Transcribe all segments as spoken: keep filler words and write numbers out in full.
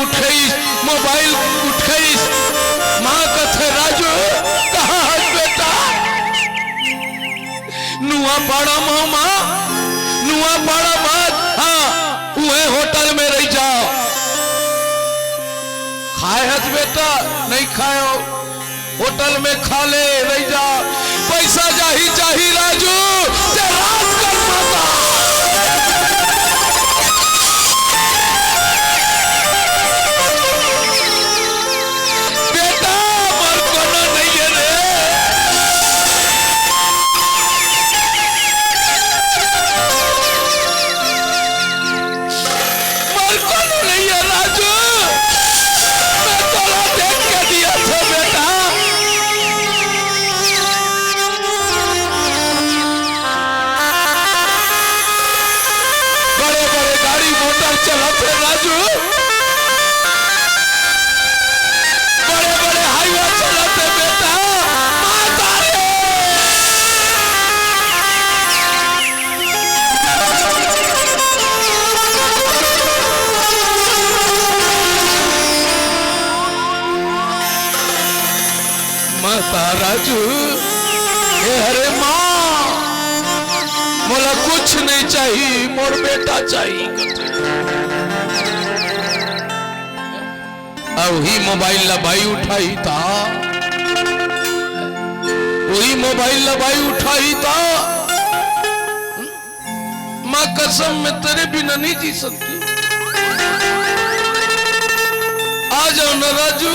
उठइस, mobile उठइस। माँ कथे, "राजू, कहाँ हस बेटा?" "नुआ पाड़ा म, माँ, नुआ पाड़ा म।" "हाँ, उहे होटल में रहि जा।" "खाए हस बेटा?" "नइ खाए हों।" "होटल में खा ले, रहि जा।" "पइसा जाही, जाही राजू, ते राज कर माता।" बेटा, मोर कोनो नइ हे रे। मोर कोनो नइ हे राजू, मैं तोला देख के दिया था बेटा। बड़े बड़े गाड़ी मोटर चलत हे राजू, बड़े बड़े हाईवे चलत हे बेटा। माता रे! माता राजू, ए हरे माँ, मोला कुछ नइ चाही, मोर बेटा चाही। अउ उही मोबाइल ला बाई उठाही ता, उही मोबाइल ला बाई उठाही ता। माँ कसम, मैं तेरे बिना नहीं जी सकती। आ जाओ ना राजू,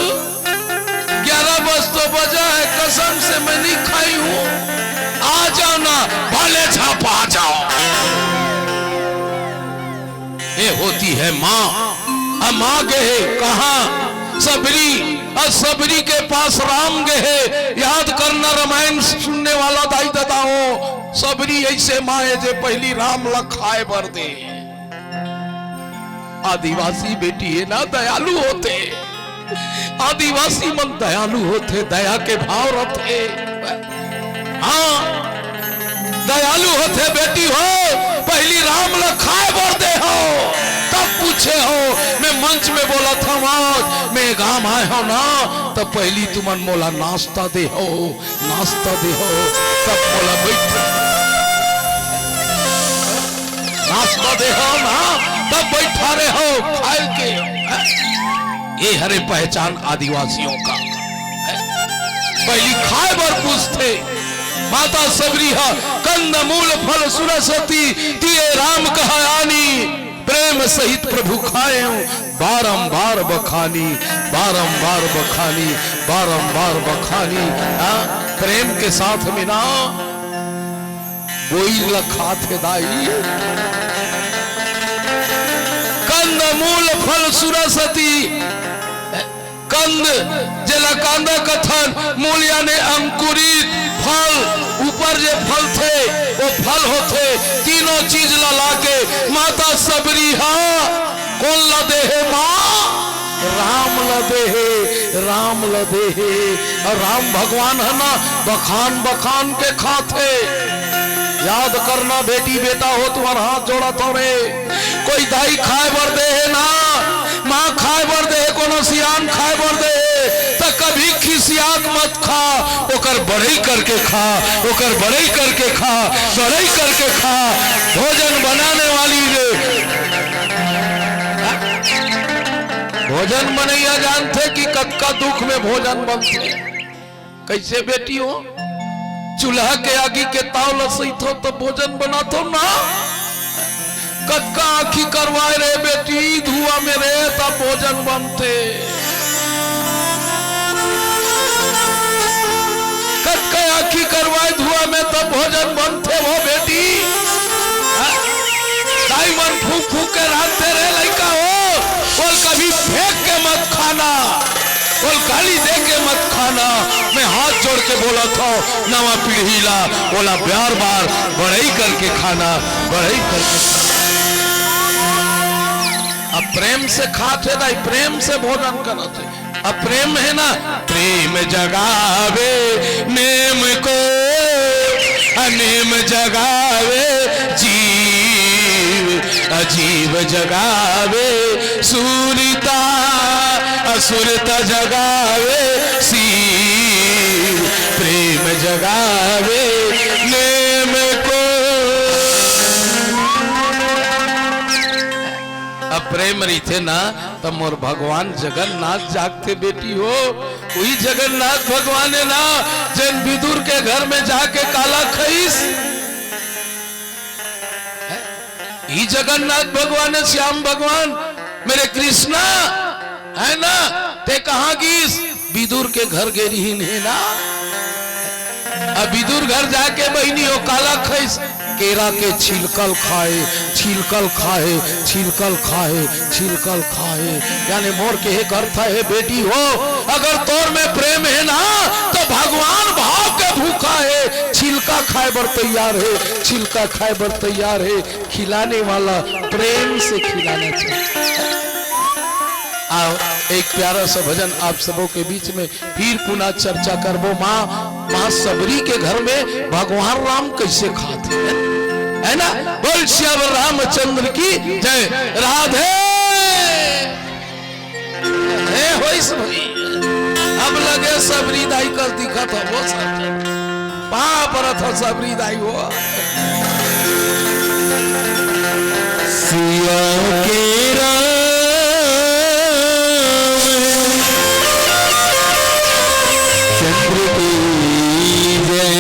ग्यारह बज तो बजा है, कसम से मैं नहीं खाई हूँ। आ जाओ ना, भले झापा आ जाओ। ये होती है माँ। अ माँ गे हे कहाँ? सबरी। अ सबरी के पास राम गे हे। याद करना, रामायण सुनने वाला दाई ददा हो, सबरी अइसे माँ हे जे पहिली राम ला खाए बर दे। आदिवासी बेटी हे ना, दयालु होथे। आदिवासी मन दयालु होथे, दया के भाव रथे। हाँ, दयालु होथे बेटी हो, पहिली राम ला खाए बर दे हो, तब पूछे हो। मैं मंच में बोलत हँव आज, मैं गाँव आए हँव ना, तब पहिली तुमन मोला नाश्ता दे हो, नाश्ता दे हो, तब मोला बैठ, नाश्ता दे हो ना, तब बैठारे हो खाए के। ये हरे पहचान आदिवासियों का। पहिली खाए बर पूछथे। माता सबरी ह कंद मूल फल सुरसती, तिये राम कहा आनी, प्रेम सहित प्रभु खाएउ बारंबार बखानी, बारंबार बखानी, बारंबार बखानी। हाँ, प्रेम के साथ में ना बोइर ल खाथे दाई। कंद मूल फल सुरसती, कंद जेला कांदा कथन, मूल याने अंकुरित फल, ऊपर जे फलथे, वो फल होथे। तीनों चीज ला लाके माता सबरी हा कोन ला दे हे माँ? राम ला दे हे, राम ला दे हे। अउ राम भगवान ह ना बखान बखान के खाथे। याद करना बेटी बेटा हो, तुम्हर हाथ जोड़त हँव रे। कोई दाई खाए बर दे हे ना, माँ खाए बर दे हे, कोनो सियान खाए बर दे हे, त कभी खिसिया के मत खा, ओकर बड़ई करके खा, ओकर बड़ई करके खा, बड़ई करके खा। भोजन बनाने वाली रे, भोजन बनइया जानथे कि कतका दुख में भोजन बनथे। कइसे बेटी हो? चूल्हा के आगी के ताव ल सहिथव त भोजन बनाथव ना? कतका आँखी करवाए रे बेटी, धुआँ में रे, तब भोजन बनथे। कतका आँखी करवाए धुआँ में, तब भोजन बनथे वो बेटी। हाँ? दाई मन फूँक फूँक के रांधथे रे लइका हो, बोल कभी फेंक के मत खाना। बोल गाली दे के मत खाना। मैं हाथ जोड़ के बोलत हँव, नवा पीढ़ी ला, ओला बार बार बड़ई करके खाना, बड़ई करके खाना। अब प्रेम से खाथे दाई, प्रेम से भोजन करत हे। अब प्रेम हे ना, प्रेम जगावे नेम को, अनेम जगावे जीव। जीव जगावे सूरता, असुरता जगावे सीव, प्रेम जगावे नेम को। अब प्रेम रहिथे ना, त मोर भगवान जगन्नाथ जागथे बेटी हो। उही जगन्नाथ भगवान हे ना, जेन विदुर के घर में जाके काला खइस। ई जगन्नाथ भगवान हे, श्याम भगवान, मेरे कृष्णा, हे ना, तें कहाँ गिस? विदुर के घर गे रिहिन हे ना। अब विदुर घर जाके बहिनी हो काला खइस, केरा के छिलकल खाए, छिलकल खाए, छिलकल खाए, छिलकल खाए। यानी मोर कहे के अर्थ हे बेटी हो, अगर तोर में प्रेम हे ना, त भगवान भाव के भूखा हे, छिलका खाए बर तैयार हे, छिलका खाए बर तैयार हे। खिलाने वाला प्रेम से खिलाना चाहिए। आओ, एक प्यारा सा भजन आप सबों के बीच में फिर पुनः चर्चा करबो। माँ, माँ सबरी के घर में भगवान राम कैसे खाथे, है ना? बोल सियावर रामचंद्र की जय। राधे। हे होइस भाई, अब लगे सबरी दाई कस दिखत हो, वो सब पाँव परत हो सबरी दाई हो। सिया के राम चंद्र की जय।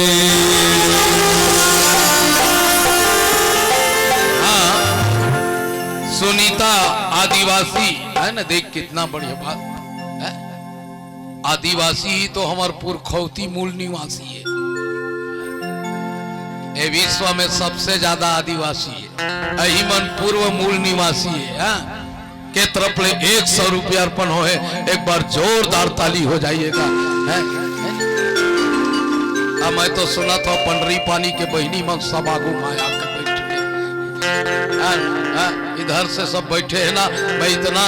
हाँ, सुनीता आदिवासी है ना, देख कितना बढ़िया बात है। आदिवासी ही तो हमर पुरखौती मूल निवासी हे। ए विश्व में सबसे ज्यादा आदिवासी हे। अही मन पूर्व मूल निवासी हे, हाँ? के तरफ ले एक सौ रुपया अर्पण होहे, एक बार जोरदार ताली हो जाइएगा, हैं? अब मैं तो सुनत हों पंडरी पानी के बहिनी मन सब आगू माया के बैठ के, हाँ, हाँ। इधर से सब बैठे हैं ना, मैं इतना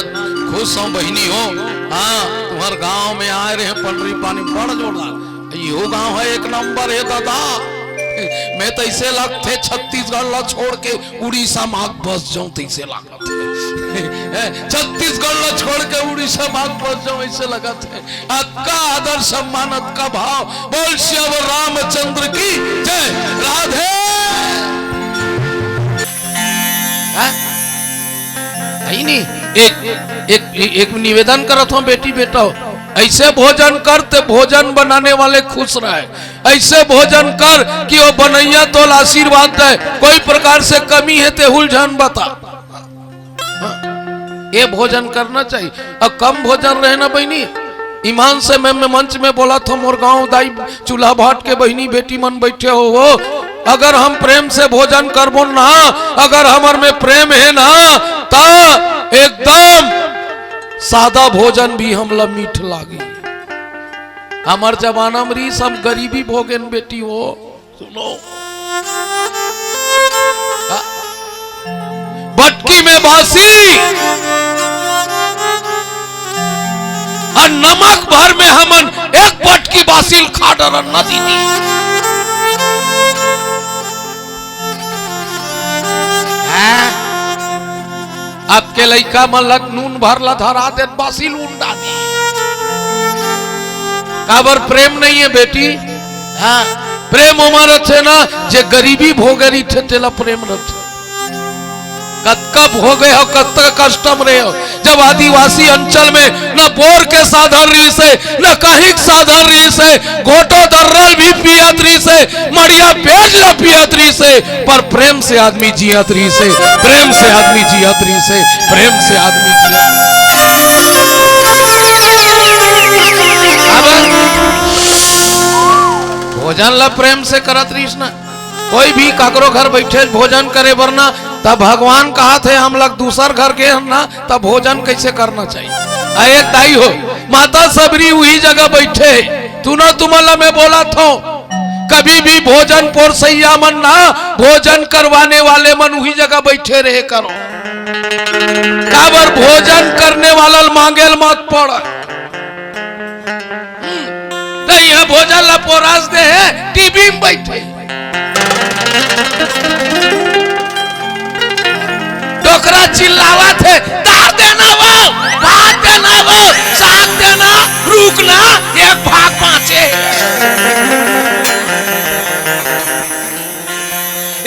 खुश हूँ बहिनी हो। हाँ, तुम्हारे गांव में आए रहे पंडरी पानी, बड़ जोरदार। इहो गांव हे एक नंबर हे दादा। मैं तो ऐसे लगथे छत्तीसगढ़ ला छोड़ के उड़ीसा में आके बस जाऊं, तैसे लागत हे। छत्तीसगढ़ ला छोड़ के उड़ीसा में आके बस जाऊं, ऐसे लगत हे। अतका आदर सम्मान, अतका भाव। बोल सियावर रामचंद्र की जय। राधे। हाँ? है ही नहीं। एक, एक, एक निवेदन करत हों बेटी बेटा हो, ऐसे भोजन कर ते भोजन बनाने वाले खुश रहे, ऐसे भोजन कर कि वो बनैया तोला आशीर्वाद दे, कोई प्रकार से कमी हे ते हुल झन बता। हाँ, ये भोजन करना चाहिए। अब कम भोजन रहे ना बहिनी, ईमान से मैं, मैं मंच में बोलत हों, मोर गांव दाई चूल्हा भाट के बहिनी बेटी मन बैठे हो, वो अगर हम प्रेम से भोजन करबो ना, अगर हमर में प्रेम हे ना, त एकदम सादा भोजन भी हमला मीठ लागी। हमर जमाना में रीस हम गरीबी भोगेन बेटी हो। सुनो। हाँ। बटकी में बासी अउ नमक भर में हमन एक बटकी बासी ल खा डरन ना दीदी। हाँ। अब के लइका मन ल नून भर ला धरा देत बासी ल उंडा दी। काबर प्रेम नहीं हे बेटी? हाँ, प्रेम ओमा रथे ना, जे गरीबी भोगे रहिथे, तेला प्रेम रथे। कतका भोगे हो, कतका कष्ट में रहे हो। जब आदिवासी अंचल में न बोर के साधन रहिस हे, न कहीं के साधन रहिस हे, घोटो दर्रा ल भी पियत रहिस हे, मड़िया बेच ल पियत रहिस हे, पर प्रेम से आदमी जियत रहिस हे, प्रेम से आदमी जियत रहिस हे, प्रेम से आदमी जियत। अब भोजन ला प्रेम से करत रहिस ना, कोई भी काकरो घर बैठे भोजन करे बर ना, तब भगवान कहाथे, हम लोग दूसर घर गे हन ना, तब भोजन कैसे करना चाहिए। आ एक दाई हो, माता सबरी उही जगह बैठे हे, तू ना तुमन ला मैं बोलत हों, कभी भी भोजन पोरसैया मन ना, भोजन करवाने वाले मन उही जगह बैठे रहे करो। काबर भोजन करने वाला ल मांगे ल मत पड़। हम्म, त इहाँ भोजन ला पोरास दे हे, टीवी में बैठे। तो करा चिल्लावत हे, "दार देना वो, भात देना वो, साग देना, रुकना, एक भाग बाँचे।"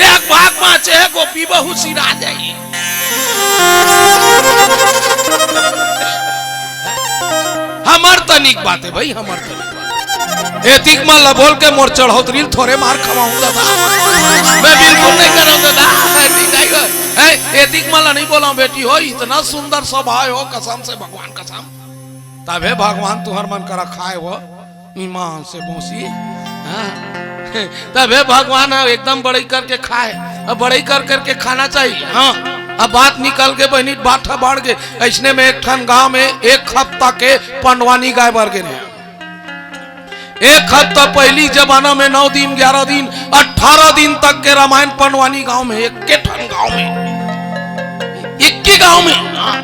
एक भाग बाँचे, गोपी बहू सिरा जाई। हमर तनिक बात हे भाई, हमर तनिक बात। एतिक मन ला बोल के मोर चढ़ौतरी ल थोरे मार खवाहूँ दादा। मैं बिल्कुल नहीं करहूँ दादा। नहीं, नहीं, है, एतिक मन ला नहीं बोलहूँ बेटी हो, इतना सुंदर सभा हे हो, कसम से भगवान कसम। तभे भगवान तुँहर मन करा खाय हो। ईमान से मौसी, हाँ। तभे भगवान ह एकदम बड़ई करके खाय। अब बड़ई कर करके खाना चाहिए, हाँ। अब बात निकल के बहिनी, बात ह बढ़ गे। अइसने में एक ठन गांव में एक हफ्ता के पंडवानी गाय बर गे रहे। एक हफ्ता पहिली जमाना में नौ दिन, ग्यारह दिन, अठारह दिन तक के रामायण पंडवानी गांव में, एक के ठन गांव में, एक के गांव में। हाँ।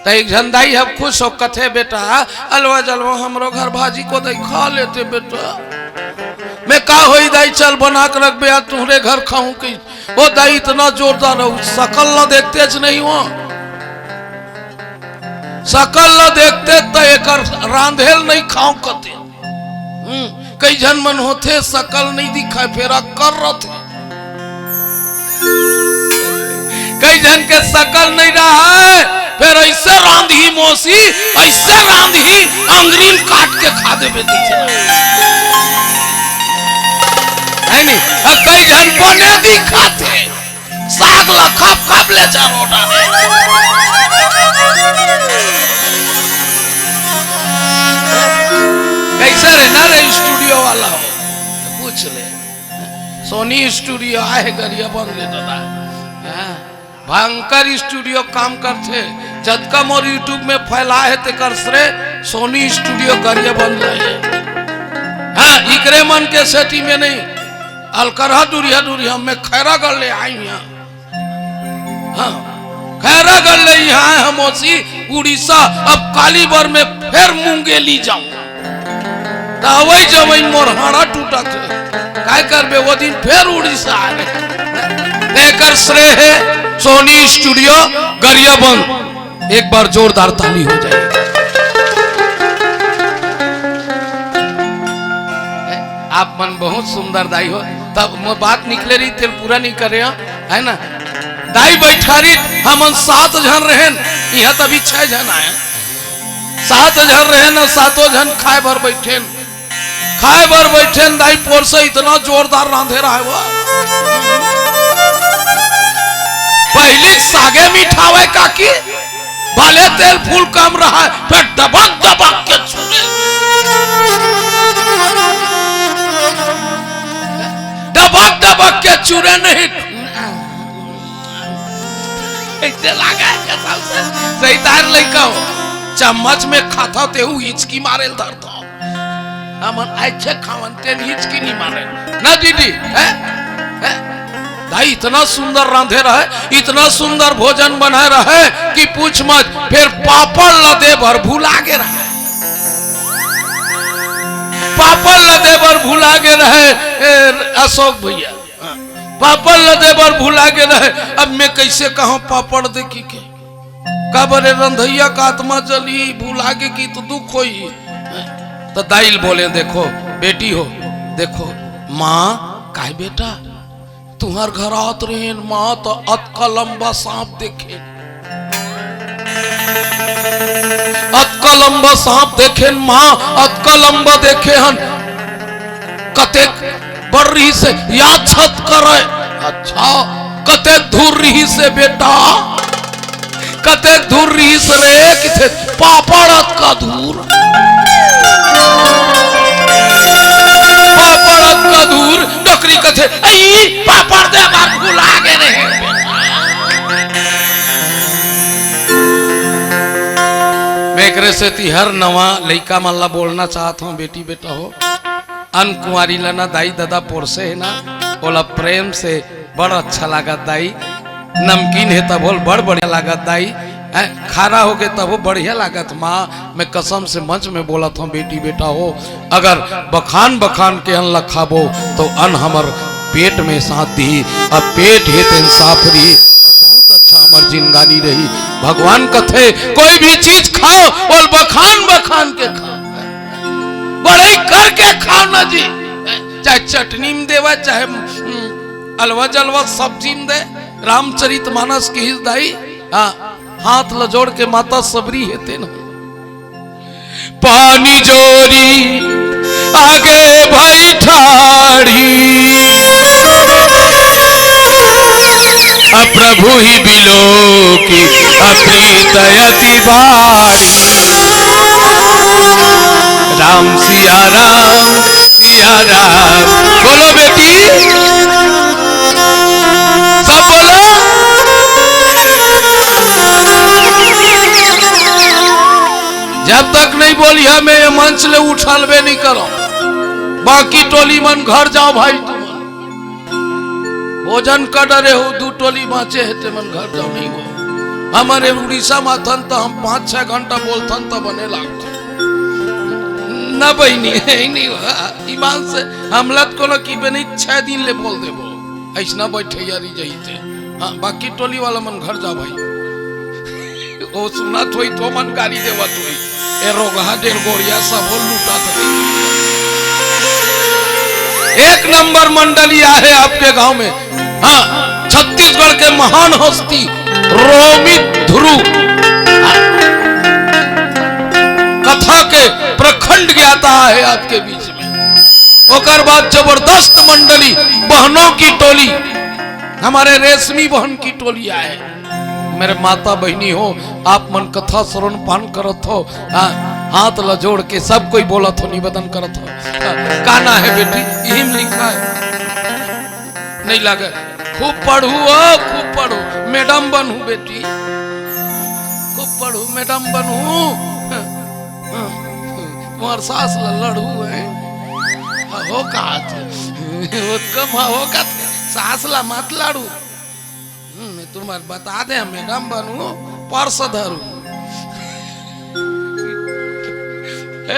त एक झन दाई ह खुश हो कथे, "बेटा, अलवा जलवा हमरो घर भाजी को दई खा लेते बेटा।" मैं, "का होई दाई, चल बना के रखबे, आज तुँहरे घर खाहूँ।" कि ओ दाई इतना जोरदार हो, सकल ल देखतेच नहीं हो, सकल ल देखते त एकर रांधेल नहीं खाऊं कते। हम्म, कई झन मन होथे, सकल नहीं दिखाय, फेर अक्कर रथे। कई झन के सकल नहीं रहय, फेर अइसे रांधही मौसी, अइसे रांधही, अंगरी ल काट के खा देबे, दिखे। है नी? अउ कई झन बने दिखाथे, साग ल खप खप ले चरोटा रे। कइसे रे ना रे, स्टूडियो वाला हो, पूछ ले। सोनी स्टूडियो आय हे गरियाबंद ले दादा। हाँ, भयंकर स्टूडियो काम करथे। जतका मोर YouTube में फैलाय हे तेकर श्रेय सोनी स्टूडियो गरियाबंद ल हे। हाँ, इकरे मन के सेती में नहीं, अलकरहा डुरिहा डुरिहा में खैरागढ़ ले आय हँव। हाँ, खैरागढ़ ले इहाँ आय हँव मौसी, उड़ीसा, अब काली बर में फेर मुंगेली जाहूँ। त अवई जवई मोर हाड़ा टूटत हे। काय करबे, ओ दिन फेर उड़ीसा आय। एकर श्रेय हे सोनी स्टूडियो गरियाबंद। एक बार जोरदार ताली हो जाए। आप मन बहुत सुंदर दाई हो। तब मोर बात निकले रही, तेल पूरा नहीं करे हो, है ना? दाई बैठारी, हमन सात झन रहेन, इहाँ त अभी छह झन आय। सात झन रहेन, सातों झन खाय बर बैठेन। खाय बर बैठेन, दाई पोरसे इतना जोरदार रांधे रहय वो। पहिली सागे मिठावय काकी, भले तेल फूल कम रहय, फेर डबक डबक के चूरे। डबक डबक के चूरे नहीं। कइसे लागे हे कसम से? सही तार लइका हो। चम्मच में खाथव तेहू हिचकी मारे ल धरथव। हमन अइसे खावन तेन हिचकी नहीं मारे। ना दीदी, हैं? हैं? दाई इतना सुंदर रांधे रहय, इतना सुंदर भोजन बनाय रहय कि पूछ मत। फेर पापड़ ल दे बर भुला गे रहय। पापड़ ल दे बर भुला गे रहय, ए, अशोक भैया। हाँ। पापड़ ल दे बर भुला गे रहय। अब मैं कइसे कहँव पापड़ दे कहिके? काबर रे रंधइया के आत्मा जलही, भुला गे कि त दुख होही। त दाई ल बोले, "देखो बेटी हो, देखो माँ।" "काय बेटा?" "तुँहर घर आवत रहेन माँ, त अतका लंबा साँप देखेन।" अतका लंबा साँप देखेन माँ, अतका लंबा देखे हन, कतेक बड़ रिहिस हे, याद छत करय। अच्छा, कतेक दूर रिहिस हे बेटा, कतेक दूर रिहिस रे, किथे पापड़ अतका दूर, पापड़ अतका दूर, डोकरी कथे, "अई, पापड़ दे बर भुला गे रहे।" मैं एकरे सेती हर नवा लइका मन ला बोलना चाहत हँव, बेटी बेटा हो, अनकुंवारी ला ना दाई ददा पोरसे हे ना, ओला प्रेम से बड़ अच्छा लागत दाई, नमकीन हे तभो ल बड़ बढ़िया लागत दाई, हैं, खारा होगे तभो बढ़िया लागत माँ। मैं कसम से मंच में बोलत हँव बेटी बेटा हो, अगर बखान बखान के अन्न ल खाबो तो अन्न हमर पेट में साथ दिही, अब पेट हे तेन साफ दिही। बहुत अमर जिनगानी रही। भगवान कथे, कोई भी चीज खाओ, बोल बखान बखान के खाओ, बड़ई करके खाओ ना जी। चाहे चटनी में देवा, चाहे, हम्म, अलवा जलवा सब्जी में दे। रामचरित मानस के हिस्दाई, हाँ, हाथ ल जोड़ के माता सबरी हे तेन। पानी जोरी आगे भई ठाढ़ी, अप्रभु ही बिलो की अप्रीत अति बाढ़ी। राम सिया राम, सिया राम। बोलो बेटी, सब बोलो। जब तक नहीं बोलिया, मैं ये मंच ले उठलबे नहीं करो। बाकी टोली मन घर जाओ भाई, तुम भोजन कर डरे हो, दू टोली बाँचे हे, ते मन घर जाओ नहीं हो। हमर उड़ीसा म आथन त हम पाँच छह घंटा बोलथन त बने लागथे। ना बहिनी, हे नहीं हो। ईमान से हमला त कोनो किबे नहीं, छह दिन ले बोल देबो। अइसना बैठे यारी जही ते। हाँ, बाकी टोली वाला मन घर जा भाई। ओ सुनत होई तो मन गारी देवत होई। ए रोगहा डेढ़ गोड़िया सब लुटत होई। एक नंबर मंडली आहे आपके गांव में। हाँ, छत्तीसगढ़ के महान हस्ती रोमित ध्रुव कथा के प्रखंड ज्ञाता आहे आपके बीच में। ओकर बाद जबरदस्त मंडली, बहनों की टोली, हमारे रेशमी बहन की टोली आए। मेरे माता बहिनी हो, आप मन कथा श्रवण पान करत हो, हाँ, हाथ ला जोड़ के सब कोई बोलत हो, निवेदन करत हो। हाँ, का ना है बेटी, इही में लिखा है, नहीं लागे। खूब पढ़ू हो, खूब पढ़ू, मैडम बनू बेटी, खूब पढ़ू, मैडम बनू। हाँ, तुम्हार सास ला लड़ू है, हाँ, हो का थे? वो कम हो का थे? सास ला मत लड़ू। हम्म, मैं तुम्हार बता दे, मैडम बनू, पर्स धरू। ए,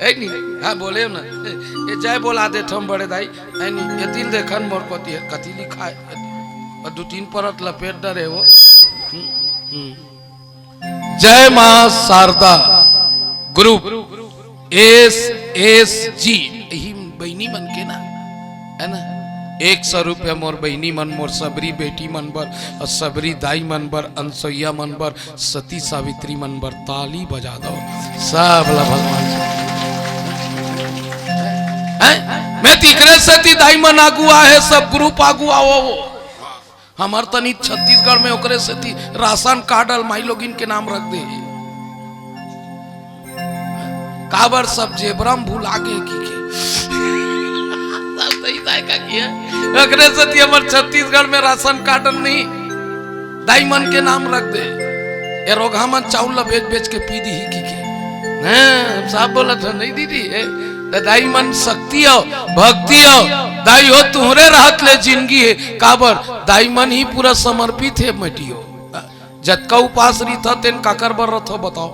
ए नहीं, हाँ बोले ना। ए, ए, जय बोला दे थम बड़े दाई। ए नहीं, ये तीन देखन मोर कोती है, कथी लिखा है? और दो तीन परत लपेट डरे हो। हम्म, हम्म। जय माँ Sharda group S S G, यही बहिनी मन के ना, है ना? एक सौ रुपया मोर बहिनी मन, मोर सबरी बेटी मन बर, और सबरी दाई मन बर, अनसोईया मन बर, सती सावित्री मन बर ताली बजा दो, सब ला भगवान से। हैं? मैं तिकरे सती दाई मन आगू आहे, सब ग्रुप आगू आओ। हमर तनी छत्तीसगढ़ में ओकरे सेती राशन कार्ड अलमाई लोगिन के नाम रख दे हे। काबर सब जेबरा म भुला गे कि के। सब सही सही का किया। ओकरे सेती हमर छत्तीसगढ़ में राशन कार्ड नहीं, दाई मन के नाम रख दे। ए रोगहा मन चाउर ला बेच बेच के पी दी ही कि के। हैं, हम साफ बोलत हो नहीं दीदी, ए, त दाई मन शक्ति हो, भक्ति हो, दाई हो तुहरे रहत ले जिंदगी हे। काबर दाई मन ही पूरा समर्पित हे मटियो। जतका उपास रहिथो, तेन काकर बर रथो, बताओ?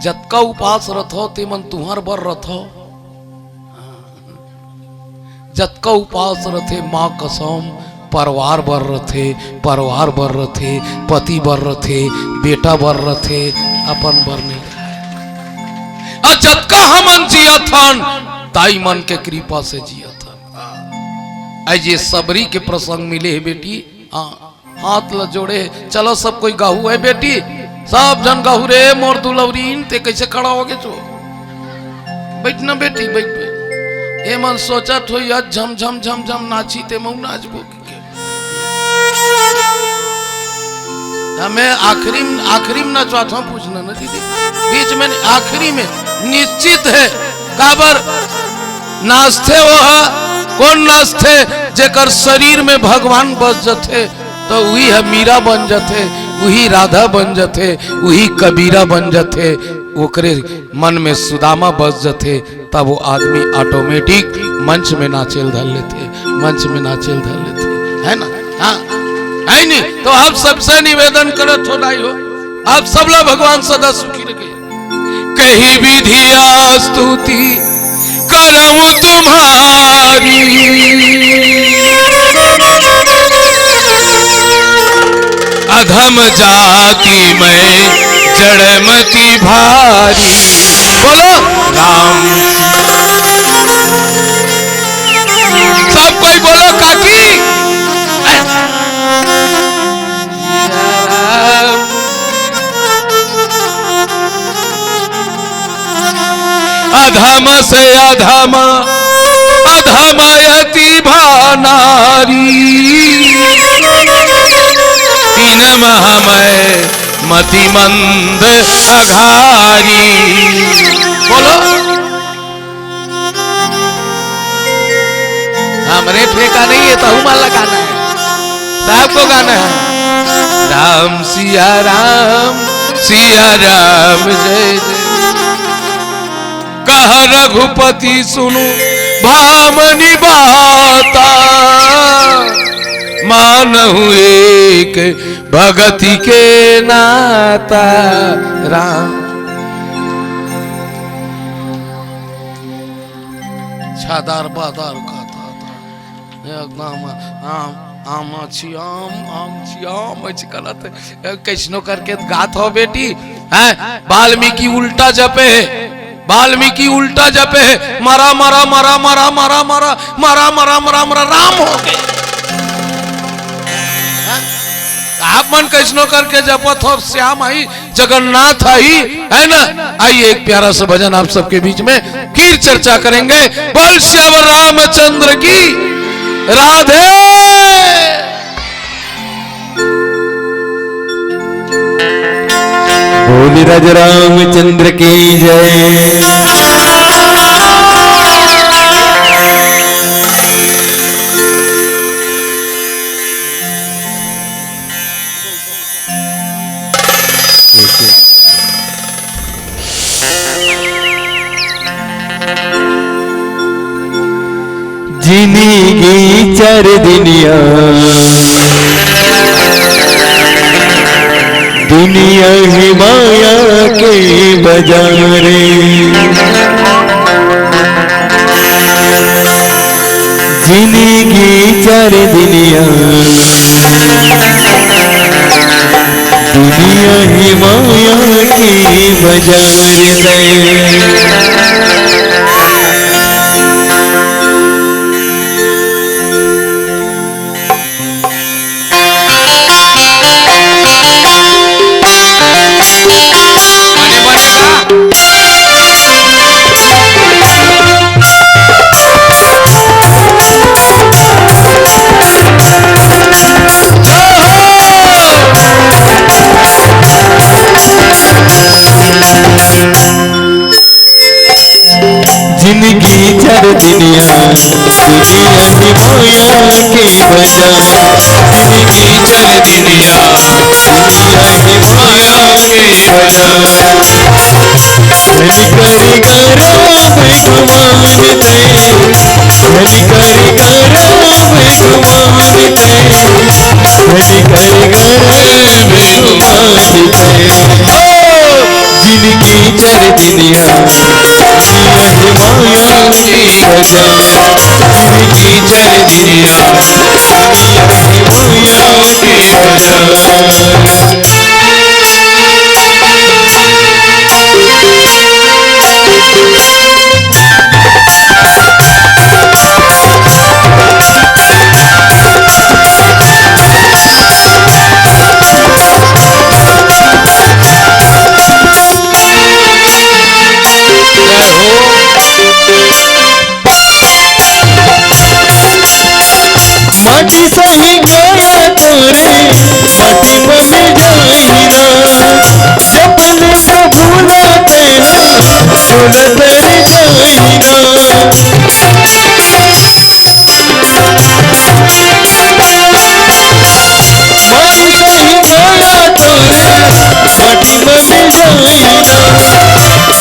जतका उपास रथो, ते मन तुहर बर रथो। जतका उपास रथे, माँ कसम, परिवार बर रथे, परिवार बर रथे, पति बर रथे, बेटा बर रथे, अपन बर नहीं। आ जतका हमन जियत हन, दाई मन के कृपा से जियत हन। आज ये सबरी के प्रसंग मिले हे बेटी, हाँ, हाथ ल जोड़े, चलो सब कोई गाहू है बेटी, सब झन गाहू रे मोर दुलौरीन, ते कैसे खड़ा हो गे छो? बैठ ना बेटी, बैठ, बैठ। ए मन सोचत हो या झम झम झम झम नाची ते मऊ नाचबो कि के। हमें आखिरी में, आखिरी में नचवात हूँ, पूछना ना दीदी, बीच में नहीं, आखिरी में निश्चित है। काबर नाचथे वो ह, कोन नाचथे? जेकर शरीर में भगवान बस जथे, तो उही ह मीरा बन जथे, उही राधा बन जथे, उही कबीरा बन जथे। ओकरे मन में सुदामा बस जथे, तब वो आदमी ऑटोमेटिक मंच में नाचेल धर लेथे, मंच में नाचेल धर लेथे, है ना? हाँ, है नहीं? तो आप सबसे निवेदन करत हो, दाई हो, आप सबला भगवान सदा सुखी रखे। कही विधिया स्तुति करऊं तुम्हारी, अधम जाति में जड़मति भारी। बोलो राम। सब कोई बोलो काकी। अधम से अधम, अधम अति भानारी। तीन मह मैं मति मंद अघारी। बोलो। हमरे ठेका नहीं है, तहू मन ला गाना है, सबको गाना है। राम सिया राम, सिया राम जय जय। कह रघुपति सुनु भामनि बाता, मानहु एक भगति के नाता। राम छादार बादार का था, था। एकदम आम, आम छी आम, आम छी आम, ऐसे करत। ए, कैसनो करके गात हो बेटी, हैं? वाल्मीकि उल्टा जपे है, वाल्मीकि उल्टा जपे है, मरा, मरा, मरा, राम हो गए। हैं? आप मन कैसनो करके जपत हो, श्याम आई, जगन्नाथ आई, है ना? आइए, एक प्यारा सा भजन आप सबके बीच में फिर चर्चा करेंगे। बोल सियावर रामचंद्र की राधे। बोल राजा रामचंद्र की जय। जिंदगी चार दुनिया, दुनिया ही माया के बाजारे। जिंदगी चार दुनिया, दुनिया ही माया के बाजार। जिंदगी चार दुनिया, दुनिया ही माया के बाजार। जिंदगी चार दुनिया, दुनिया ही माया के बाजार। धनी करेगा राम भगवान दे, धनी करेगा राम भगवान दे, धनी करेगा राम भगवान दे। जिंदगी चार दुनिया, दुनिया ही माया के बाजार। जिंदगी चार दुनिया, दुनिया ही माया के बाजार। माटी सही काया तोरे, माटी म मिल जाही ना। जपन प्रभु ला तेला, तोला तर जाही ना। माटी सही काया तोरे, माटी म मिल जाही ना।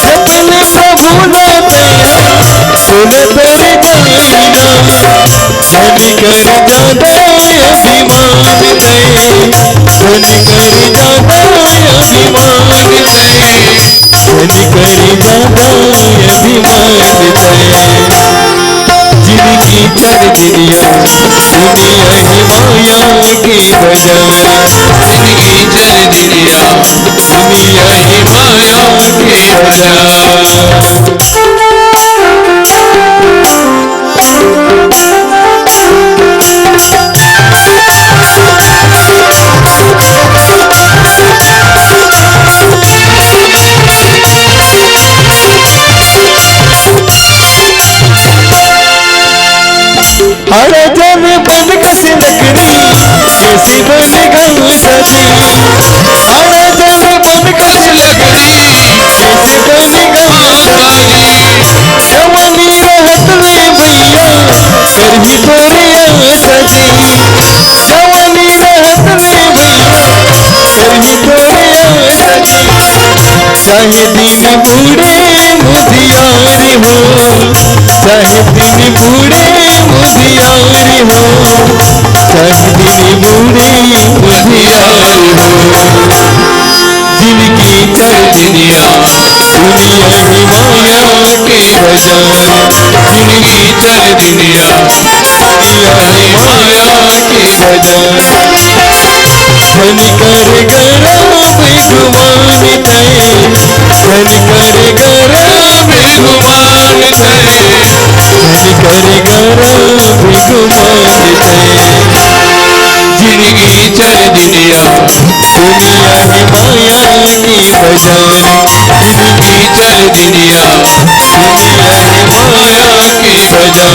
जपन प्रभु ला तेला, तोला तर जाही ना। धनी कर जादा अभिमान दे, धनी कर जादा अभिमान दे, धनी कर जादा अभिमान दे। जिंदगी चार दुनिया, दुनिया ही माया के बाजार। जिंदगी दुनिया ही माया के बजा। हर जन बन कस नगरी, कैसी बन गंगा जी। हर जन बन कस नगरी, कैसी बन गंगा जी। जवानी रहत में भैया, करही तोरे आशा जी। जवानी रहत में भैया, करही तोरे आशा जी। चाहे दिन बूढ़े मुधियार हो, चाहे दिन बूढ़े मुधियार हो, चाहे दिन बूढ़े मुधियार हो। जिनगी चल दुनिया, दुनिया ही माया के बजा। जिनगी चल दुनिया, दुनिया ही माया के बजा। धन कर गरब गुमान तय, धन कर गरब गुमान तय, धन कर गरब गुमान तय। जिनगी चल दुनिया, दुनिया ही माया के बजा। जिनगी चल दुनिया, दुनिया ही माया के बजा।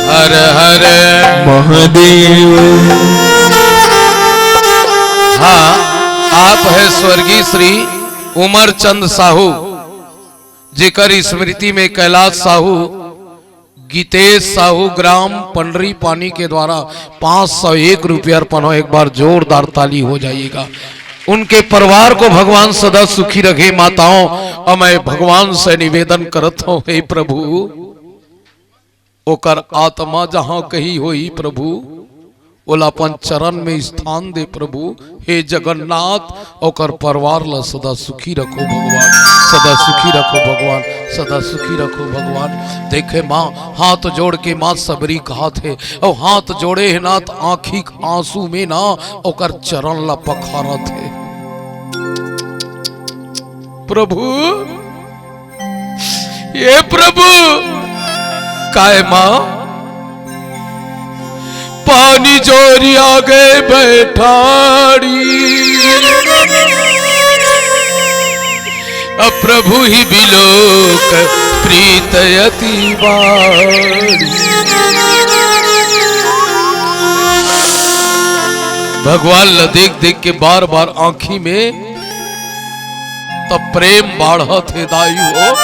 हर हर महादेव। हाँ, आप है स्वर्गीय श्री उमर चंद साहू, जेकर स्मृति में कैलाश साहू, गीतेश साहू, ग्राम पंडरी पानी के द्वारा पाँच सौ एक रुपया अर्पण हो। एक बार जोरदार ताली हो जाइएगा। उनके परिवार को भगवान सदा सुखी रखे। माताओं, अब मैं भगवान से निवेदन करत हूँ, हे प्रभु, ओकर आत्मा जहाँ कहीं होई प्रभु, ओला अपन चरण में स्थान दे प्रभु। हे जगन्नाथ, ओकर परिवार ला सदा सुखी रखो भगवान, सदा सुखी रखो भगवान, सदा सुखी रखो भगवान। देखे माँ, हाथ जोड़ के माँ सबरी कहत हे, अउ हाथ जोड़े हे ना त आँखी के आंसू में ना ओकर चरण ला पखारत हे। प्रभु, ये प्रभु, काय माँ, पानी जोरी आगे बैठाड़ी, अब प्रभु ही बिलोक प्रीत अति बाड़ी। भगवान ला देख देख के बार बार आंखी में त प्रेम बाढ़त हे दाई हो।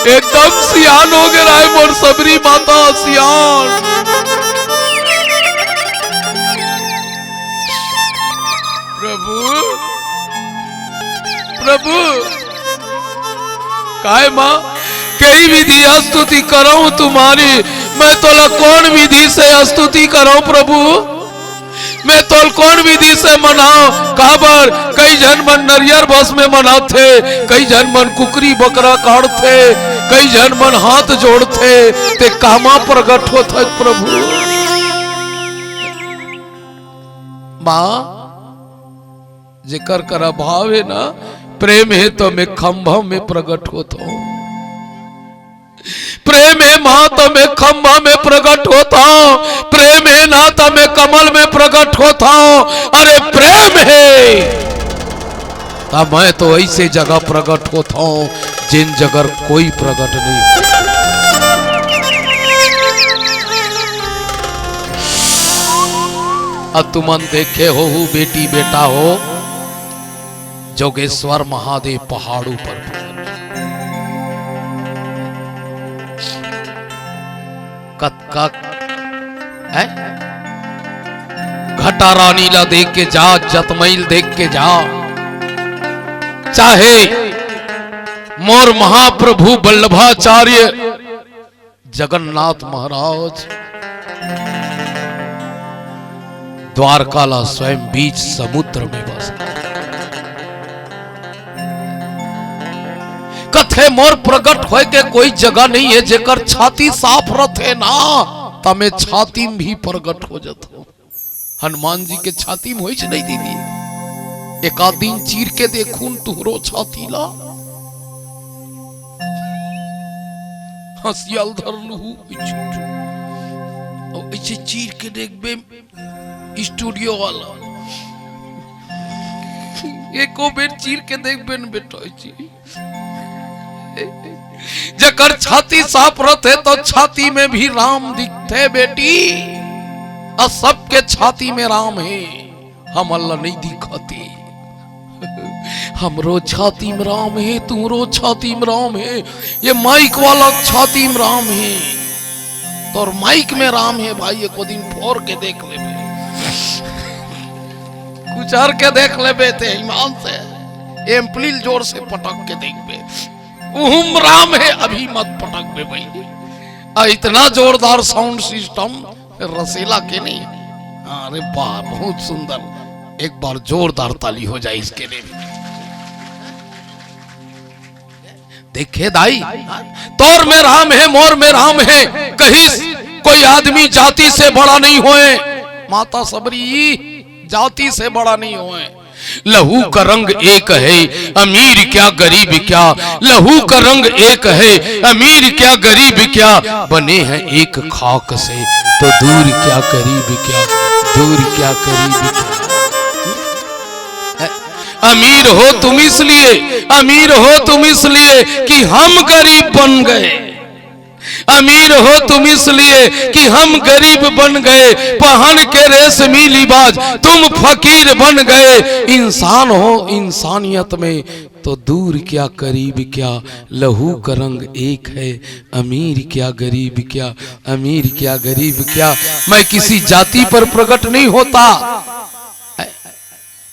एकदम सियान हो गे राय मोर सबरी माता, सियान। प्रभु, प्रभु, काय माँ, कई विधि स्तुति करहूँ तुम्हारी, मैं तोला कौन विधि से स्तुति करहूँ प्रभु? मैं तोल कौन विधि से मनाओ? काबर कई झन मन नरियर भस्म में मनाथे, कई झन मन कुकरी बकरा काढ़थे, कई झन मन हाथ जोड़थे, ते कामा प्रगट होत हस प्रभु? माँ, जेकर करा भाव हे ना, प्रेम हे तो मैं खंभा में प्रगट होत हूँ। प्रेम हे माँ त मैं खंभा में प्रगट होत हूँ, प्रेम हे ना त मैं कमल में प्रगट होत हूँ। अरे प्रेम हे त मैं तो ऐसे जगह प्रगट होत हूँ जेन जगह कोई प्रगट नहीं। अब तुमन देखे हो हु बेटी बेटा हो, जोगेश्वर महादेव पहाड़ ऊपर प्रकट। कतका, हैं? घटा रानी ला देख के जा, जतमैल देख के जा, चाहे मोर महाप्रभु वल्लभाचार्य जगन्नाथ महाराज द्वारका ला स्वयं बीच समुद्र में बस। कथे मोर प्रगट होय के कोई जगह नहीं है, जेकर छाती साफ रथे ना, त मैं छाती में भी प्रगट हो जाता हूँ। हनुमान जी के छाती में होइच नहीं दीदी। एक आध दिन चीर के देखून तुहरो छाती ला। हंसियाल धर लूहू। अउ ऐसे चीर के देखबे स्टूडियो वाला। एको बेर चीर के देखबे न बेटा, ऐसे। जकर छाती साफ रथे तो छाती में भी राम दिखथे बेटी। अउ सबके छाती में राम हे, हमन ला नहीं दिखथे। हमरो छाती में राम हे, तुमरो छाती में राम हे, ये माइक वाला छाती में राम हे, तोर माइक में राम हे भाई, एको दिन फोर के देख लेबे, कुचर के देख लेबे ते ईमान से, एम्पलील जोर से पटक के देखबे, उहू में राम हे, अभी मत पटकबे भाई। आ, इतना जोरदार साउंड सिस्टम रसेला के नहीं। हाँ, अरे वाह, बहुत सुंदर। एक बार जोरदार ताली हो जाए इसके लिए। देखे दाई, तोर में राम हे, मोर में राम हे, कहिस कोई आदमी जाति से बड़ा नहीं होय। माता सबरी जाति से बड़ा नहीं होय। लहू का रंग एक है, अमीर क्या गरीब क्या, लहू का रंग एक है, अमीर क्या गरीब क्या, बने हैं एक खाक से, तो दूर क्या करीब क्या, दूर क्या करीब क्या। अमीर हो तुम इसलिए, अमीर हो तुम इसलिए कि हम गरीब बन गए। अमीर हो तुम इसलिए कि हम गरीब बन गए, पहन के रेशमी लिबाज तुम फकीर बन गए। इंसान हो इंसानियत में तो दूर क्या करीब क्या, लहू का रंग एक है, अमीर क्या गरीब क्या, अमीर क्या गरीब क्या। मैं किसी जाति पर प्रकट नहीं होता।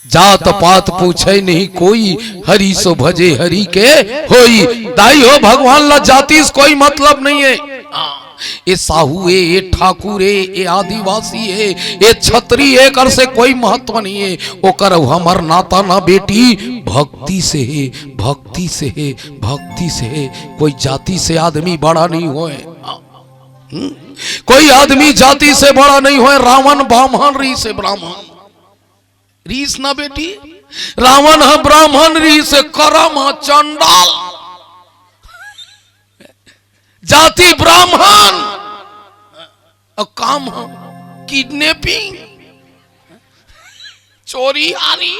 जात पात पूछे नहीं कोई, हरि सो भजे हरि के होई। दाई हो, भगवान ला जाति से कोई मतलब नहीं है। हाँ, ये साहू है, ये ठाकुर है, ये आदिवासी है, ये छत्री है, एकर से कोई महत्व नहीं है। ओकर अउ हमर नाता ना बेटी, भक्ति से है, भक्ति से है, भक्ति से है। कोई जाति से आदमी बड़ा नहीं होय। हम्म? कोई आदमी जाति से बड़ा नहीं होय। रावण ब्राह्मण, रीस हे ब्राह्मण। रीस ना बेटी, रावण ह ब्राह्मण, रीस हे, करम ह चंडाल। जाति ब्राह्मण, अउ काम ह किडनैपिंग, चोरी हारी।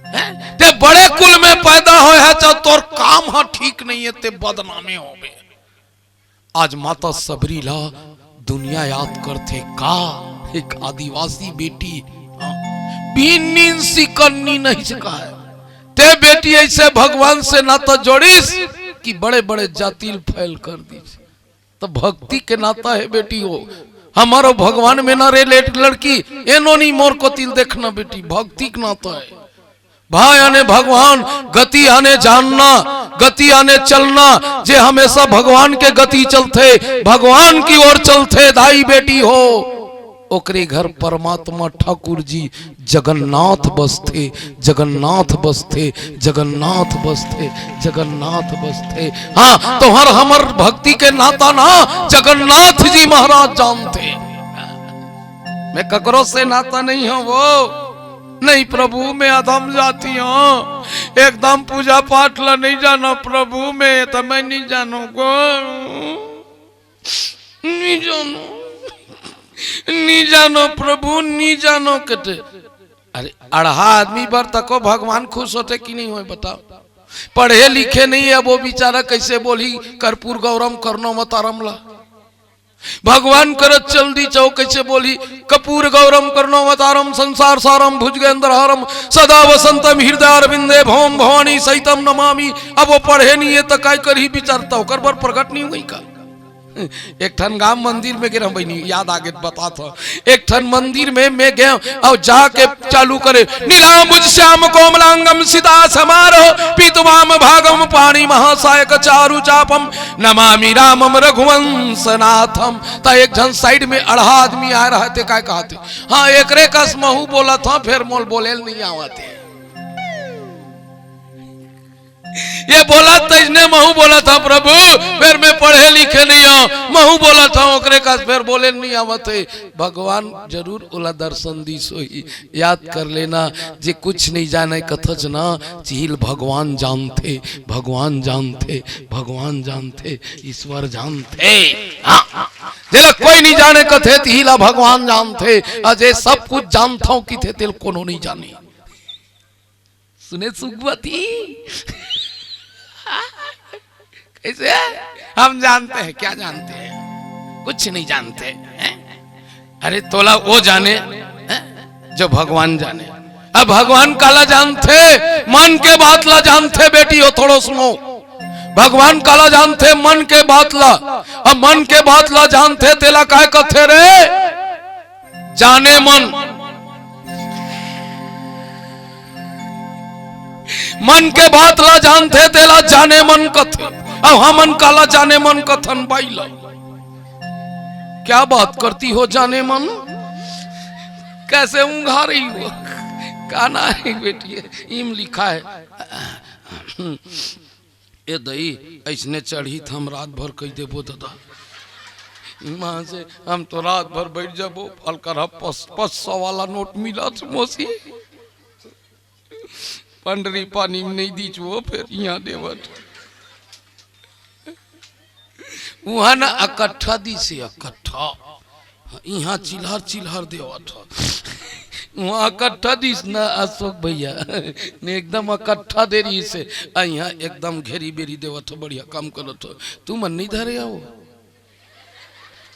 हैं? ते बड़े कुल में पैदा होय है, चाहे तोर काम ह ठीक नहीं है, ते बदनामे होबे। आज माता सबरी ला दुनिया याद करथे का? एक आदिवासी बेटी, हाँ, बीन नींद सिकन्नी नहीं सका है। ते बेटी ऐसे भगवान से नाता जोड़िस कि बड़े-बड़े जातिल फैल कर दीस। तो भक्ति के नाता है बेटी हो। हमारो भगवान में ना रे लेट लड़की, एनो नी मोर कोतिल देखना बेटी, भक्ति के नाता है। भा आने भगवान, गति आने जानना, गति आने चलना, जे हमेशा भगवान के गति चलथे, भगवान की ओर चलथे, दाई बेटी हो, ओकरे घर परमात्मा ठाकुर जी जगन्नाथ बसथे, जगन्नाथ बसथे, जगन्नाथ बसथे, जगन्नाथ बसथे। हाँ, तोहर हमर भक्ति के नाता ना जगन्नाथ जी महाराज जानथे। मैं ककरो से नाता नहीं हूँ वो। नहीं प्रभु, मैं अधम जाति हूँ, एकदम पूजा पाठ ला नहीं जानो प्रभु, मैं तो मैं नहीं जानो गो, नहीं जानो, नहीं जानो प्रभु, नहीं जानो कथे। अरे अड़हा आदमी बर तको भगवान खुश होथे कि नहीं होय बताओ? पढ़े लिखे नहीं है वो बेचारा, कैसे बोलही कर्पूर गौरम करुणावतारम ला? भगवान करत चल दी चाहो, कैसे बोली? कपूर गौरम करुणावतारम संसार सारम भुजगेंद्रहारम सदा वसंतम हृदयारविंदे भवम भवानी सहितम नमामि। अब वो पढ़े नहीं है तो काय करही, विचारता ओकर बर प्रकट नहीं हुई का? एक ठन गांव मंदिर में गे रहंव बहिनी, याद आगे त बतात हंव। एक ठन मंदिर में मैं गेंव अउ जाके चालू करे, "नीलांबुज श्याम कोमलांगम सिता समारोह पीतवाम भागम पाणी महासायक चारु चापम नमामि रामम रघुवंश नाथम।" त एक झन side में अड़हा आदमी आय रहय, ते काय कहत हे, "हाँ, एकरे कस महूं बोलत हंव, फेर मोला बोले ल नइ आवत हे।" ये बोलत तइसने महूं बोलत हंव प्रभु, फेर मैं पढ़े लिखे नइ हंव, महूं बोलत हंव, ओकरे कस फेर बोले नइ आवत हे। भगवान जरूर ओला दर्शन दिस होही। याद कर लेना, जे कुछ नइ जानय कथच ना, तिही ल भगवान जानथे, भगवान जानथे, भगवान जानथे, ईश्वर जानथे। हाँ, जेला कोई नइ जानय कथे, तिही ला भगवान जानथे। अउ जे सब कुछ जानथंव कथे, तेला कोनो नइ जाने। सुने सुखवती? कैसे? हम जानते हैं, क्या जानते हैं? कुछ नहीं जानते हैं। अरे तोला वो जाने, हैं? जो भगवान जाने। अब भगवान काला जानथे, मन के बात ला जानथे बेटी हो, थोड़ो सुनो। भगवान काला जानथे, मन के बात ला। अब मन के बात ला जानथे, तेला काय कथे रे? जाने मन। मन के बात ला जानथे, तेला जाने मन कथे। अब हमन काला जाने मन कथन बाई ला? क्या बात करती हो जाने मन? कैसे ऊंघा रही हो? का ना है बेटी, इम लिखा है। ए दई, अइसने चढ़ही त हम रात भर कहि देबो ददा। इहाँ से हम तो रात भर बइठ जाबो, फलकरहा पस, पस सौ वाला नोट मिलत मोसी। पंडरी पानी में नइ दीच वो, फेर इहाँ देवत। उहाँ न अकट्ठा दिस हे, अकट्ठा। इहाँ चिल्हर चिल्हर देवत हो। उहाँ अकट्ठा दिस न अशोक भैया, ने एकदम अकट्ठा दे रहिस हे। आ इहाँ एकदम घेरी बेरी देवत हो, बढ़िया काम करत हो। तुमन नइ धरे हो।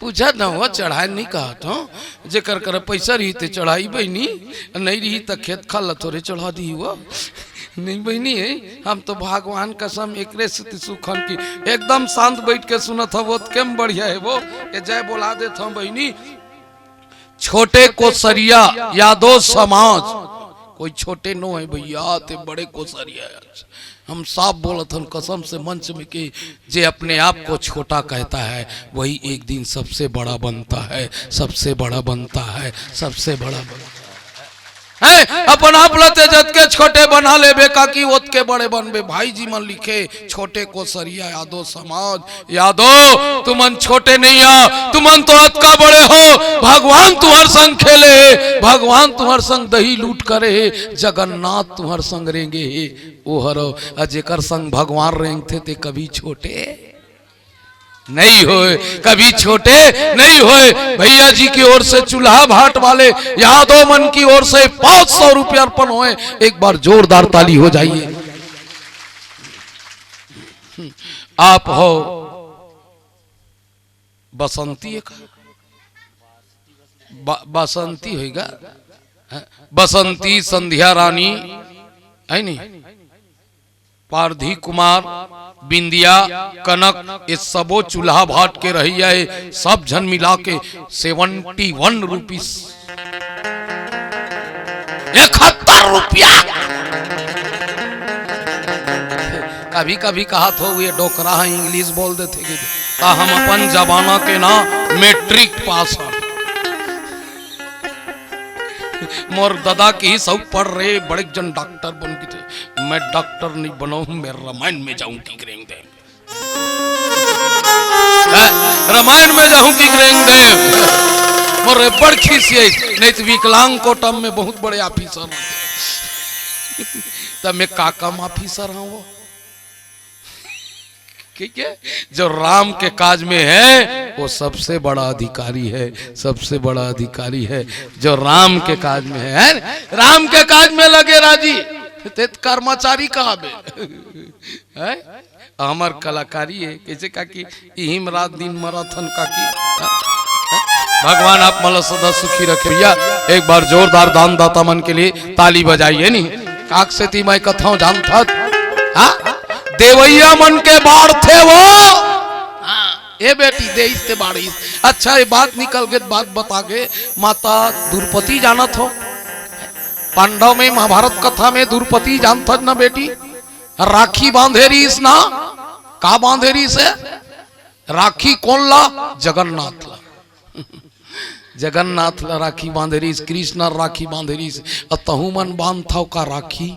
पूछत न हो, चढ़ाय नइ कहत हो। जेकर कर पैसा रही ते चढ़ाही बहिनी, नइ रही त खेत खार ला थोरे चढ़ा दिही हो। नहीं बहिनी, हम तो भगवान कसम एकरे सेती सुखन की एकदम शांत बइठ के सुनत हव, ओतके म बढ़िया हे वो। ये जय बोला देत हव बहिनी। छोटे कोसरिया यादव समाज, कोई छोटे नो है भैया, ते बड़े कोसरिया है। हम साफ बोलत हन कसम से मंच में कि जे अपने आप को छोटा कहता है, वही एक दिन सबसे बड़ा बनता है, सबसे बड़ा बनता है, सबसे बड़ा बनता है। हैं? अपन आप ल ते जतके छोटे बना लेबे काकी, ओतके बड़े बनबे। भाई जी मन लिखे, छोटे कोसरिया यादव समाज, यादव, तुमन छोटे नइ आ, तुमन तो अतका बड़े हो। भगवान तुम्हर संग खेले हे, भगवान तुम्हर संग दही लूट करे हे, जगन्नाथ तुम्हर संग रेंगे हे। ओ हरो, अ जेकर संग भगवान रेंगथे ते कभी छोटे नइ होय, कभी छोटे नइ होय। भैया जी की ओर से चूल्हा भाट वाले यादव मन की ओर से पाँच सौ रुपये अर्पण होय। एक बार जोरदार ताली हो जाइए। आप हो बसंती एक, ब-, बसंती होइगा, हैं? बसंती, संध्या रानी, है नी? पारधी कुमार, बिंदिया, कनक, ये सबो चूल्हा भाट के रहइया हे, सब झन मिला के सेवेंटी वन रुपीस। इकहत्तर रुपया। कभी कभी कहत हो, ये डोकरा हे, इंग्लिश बोल देथे कि, त हम अपन जमाना के ना मैट्रिक पास हन। मोर ददा किहिस, "अउ पढ़ रे, बड़े जन डॉक्टर बन," कथे। मैं डॉक्टर नइ बनहूं, मैं रामायण में जाहूं कि रेंग देव। हैं? रामायण में जाहूं कि रेंग देव। मोर बड़ खीस हे, नहीं तो विकलांग कोटा में बहुत बड़े ऑफिसर होते। तब मैं का कम ऑफिसर हूं वो? ठीक है, जो राम के काज में है, वो सबसे बड़ा अधिकारी है, सबसे बड़ा अधिकारी है जो राम के काज में है, है? राम के काज में लगे राजी, ते कर्मचारी कहाबे, है? हमर कलाकारी है, कैसे काकी, इहिम रात दिन मरत हन काकी। भगवान आप मन ला सदा सुखी रखे भैया। एक बार जोरदार दान दाता मन के लिए ताली बजाइए नी। काक सेती मैं कथौं जानथत, हाँ? देवैया मन के बाढ़थे वो। हाँ, ए बेटी, देइस ते बाढ़िस। अच्छा, ये बात निकल गे, बात बता गे, माता द्रुपदी जानत हो? पांडव में, महाभारत कथा में द्रुपदी जानत हस ना बेटी? राखी बांधे रहिस ना? का बांधे रहिस हे? राखी कोन ला? जगन्नाथ ला। जगन्नाथ ला राखी बांधे रहिस, कृष्ण ला राखी बांधे रहिस। अ तहू मन बांधथव का राखी?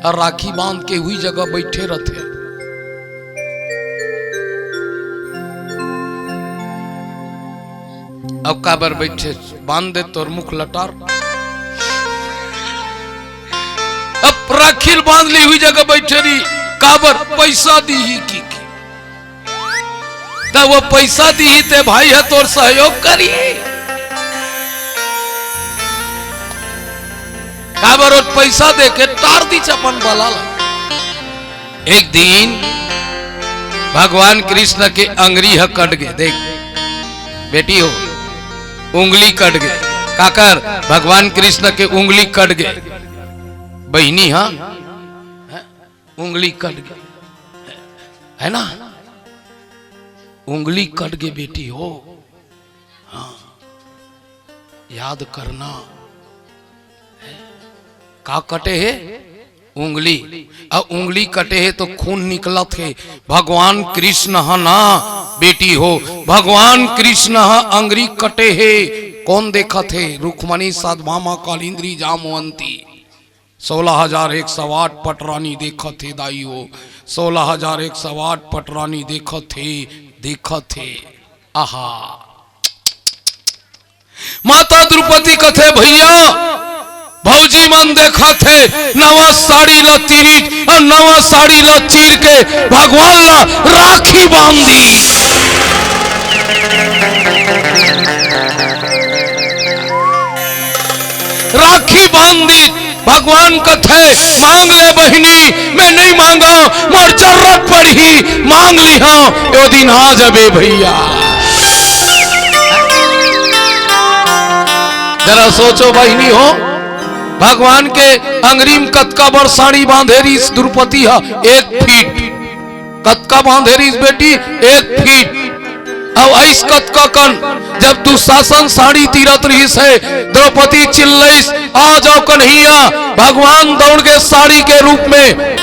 अउ राखी बांध के उही जगह बइठे रथे। अब काबर बइठे? बांध दे तोर मुख लटार। अब राखी ल बांध ली, उही जगह बइठे रही। काबर? पइसा दीही कि, कि। त वो पइसा दीही ते भाई ह तोर सहयोग करी। काबर वो पइसा दे के टार दीस अपन बला ला। एक दिन भगवान कृष्ण के अंगरी ह कट गे। देख बेटी हो, उंगली कट गे। काकर? भगवान कृष्ण के उंगली कट गे। बहिनी ह, उंगली कट गे, है ना? उंगली कट गे बेटी हो। हाँ, याद करना। का कटे हे? उंगली। अउ उंगली कटे हे तो खून निकलत हे। भगवान कृष्ण ह ना बेटी हो, भगवान कृष्ण ह अंगरी कटे हे। कोन देखत हे? रुक्मणी सत्यभामा कालिंदी जांबवंती। सोलह हजार एक सौ आठ पटरानी देखत हे दाई हो, सोलह हजार एक सौ आठ पटरानी देखत हे, देखत हे। आहा। माता द्रुपदी कथे, भइया, भौजी मन देखत हे, नवा साड़ी ला तीरिस अउ नवा साड़ी ला चीर के भगवान ला राखी बांध दीस। राखी बांध दीस। भगवान कथे, मांग ले बहिनी, मैं नइ मांगंव, मोर जरूरत पड़ही, मांग लिहंव, ओ दिन आ जाबे भइया। जरा सोचो बहिनी हो, भगवान के अंगरी म कतका बड़ साड़ी बांधे रहिस द्रुपदी ह? एक फीट। कतका बांधे रहिस बेटी? एक फीट। अउ अइस कतका कन, जब दुशासन साड़ी तीरत रहिस हे, द्रौपदी चिल्लइस, "आ जाव कन्हैया।" भगवान दौड़ गे साड़ी के रूप में।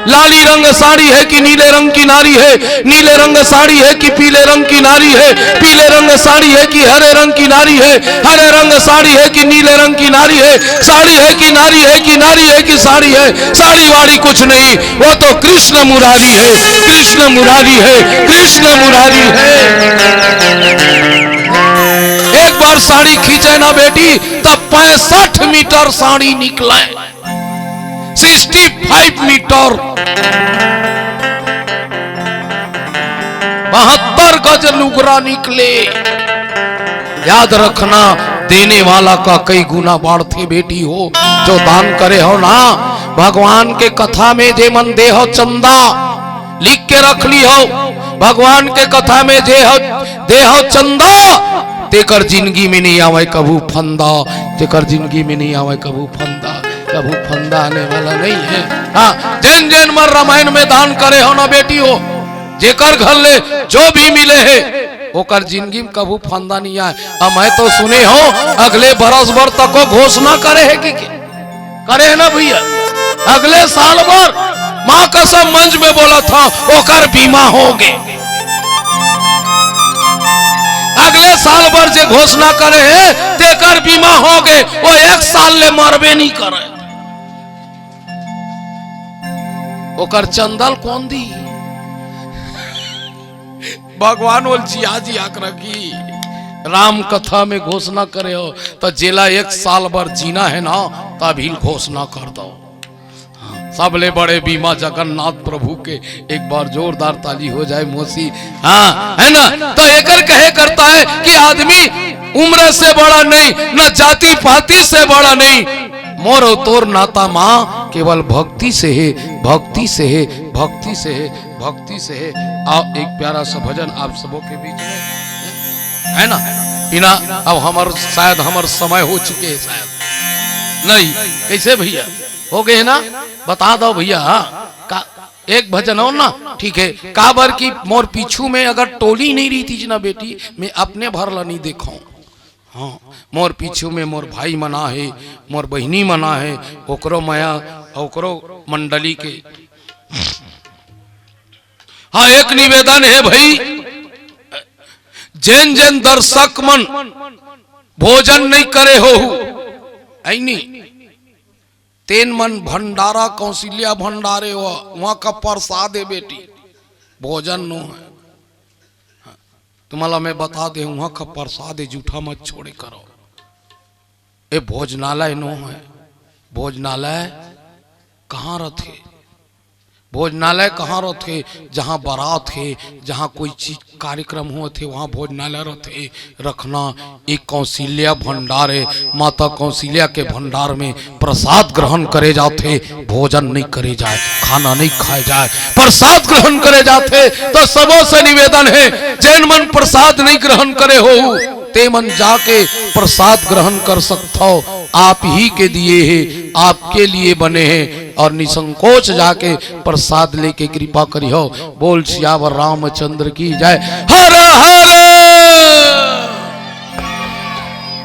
लाली रंग साड़ी हे कि नीले रंग की नारी हे, नीले रंग साड़ी हे कि पीले रंग की नारी हे, पीले रंग साड़ी हे कि हरे रंग की नारी हे, हरे रंग साड़ी हे कि नीले रंग की नारी हे, साड़ी हे कि नारी हे कि नारी हे कि साड़ी हे, साड़ी वाड़ी कुछ नहीं, वो तो कृष्ण मुरारी हे, कृष्ण मुरारी हे, कृष्ण मुरारी हे। एक बार साड़ी खींचे ना बेटी, तब पैंसठ मीटर साड़ी निकले। सिक्सटी फाइव मीटर, बहत्तर गज लुगरा निकले। याद रखना, देने वाला का कई गुना बाढ़थे बेटी हो। जो दान करे हो ना, भगवान के कथा में जे मन दे हो चंदा, लिख के रख ली हो, भगवान के कथा में जे हो, दे हो चंदा, तेकर जिंदगी में नहीं आवे कभू फंदा, तेकर जिंदगी में नहीं आवे कभू फंदा, कभू फंदा आने वाला नहीं है। हाँ, जेन जेन मन रामायण में दान करे हो ना बेटी हो, जेकर घर ले जो भी मिले हे, ओकर जिंदगी में कभू फंदा नहीं आए। अब मैं तो सुने हो, अगले बरस बर तको घोषणा करे हे कि, कि? करे हे ना भइया, अगले साल बर माँ कसम मंच में बोलत हंव, ओकर बीमा हो गे। अगले साल बर जे घोषणा करे हे, तेकर बीमा हो गे, वो एक साल ले मरबे नहीं करे। ओकर चंदा ल कोन दी? भगवान ओला जिया जिया के रखही। राम कथा में घोषणा करे हो, त जेला एक साल बर जीना हे ना, तभी ल घोषणा कर दो। सबले बड़े बीमा जगन्नाथ प्रभु के, एक बार जोरदार ताली हो जाए मौसी। हाँ, है ना? तो एकर कहे करता है कि आदमी उम्र से बड़ा नहीं, न जाति पाति से बड़ा नहीं, मोर अउ तोर नाता माँ केवल भक्ति से हे, भक्ति से हे, भक्ति से हे, भक्ति से हे। आओ, एक प्यारा सा भजन आप सबों के बीच में, है ना? बिना, अब हमर, शायद हमर समय हो चुके हे, शायद नहीं। कैसे भइया? हो गे हे ना? बता दो भइया, हाँ? का एक भजन और ना, ठीक है। काबर कि मोर पीछू में अगर टोली नहीं रहितिस ना बेटी, मैं अपने भर ला नहीं देखंव। हाँ, मोर पीछू में मोर भाई मन आहे, मोर बहिनी मन आहे, ओकरो मया, ओकरो मंडली के। हाँ, एक निवेदन हे भाई, जेन जेन दर्शक मन भोजन नहीं करे होहू, ऐनी, तेन मन भंडारा, कौशल्या भंडारे, वहाँ का प्रसाद हे बेटी, भोजन नो हे। तुम्हां ला मैं बता दे, वहाँ का प्रसाद हे, जूठा मत छोड़े करो। ए भोजनालय नो हे, भोजनालय कहाँ रथे? भोजनालय कहाँ रथे? जहाँ बारात हे, जहाँ कोई चीज कार्यक्रम होत हे, वहाँ भोजनालय रथे। रखना, एक कौशल्या भंडार हे, माता कौशल्या के भंडार में प्रसाद ग्रहण करे जाथे, भोजन नहीं करे जाए, खाना नहीं खाए जाए, प्रसाद ग्रहण करे जाथे। तो सबो से निवेदन हे, जेन मन प्रसाद नहीं ग्रहण करे होहू, ते मन जाके प्रसाद ग्रहण कर सकथव। आप ही के दिए हे, आपके लिए बने हे, और निसंकोच जाके प्रसाद लेके कृपा करिहो। बोल सियावर रामचंद्र की जय। हर हर।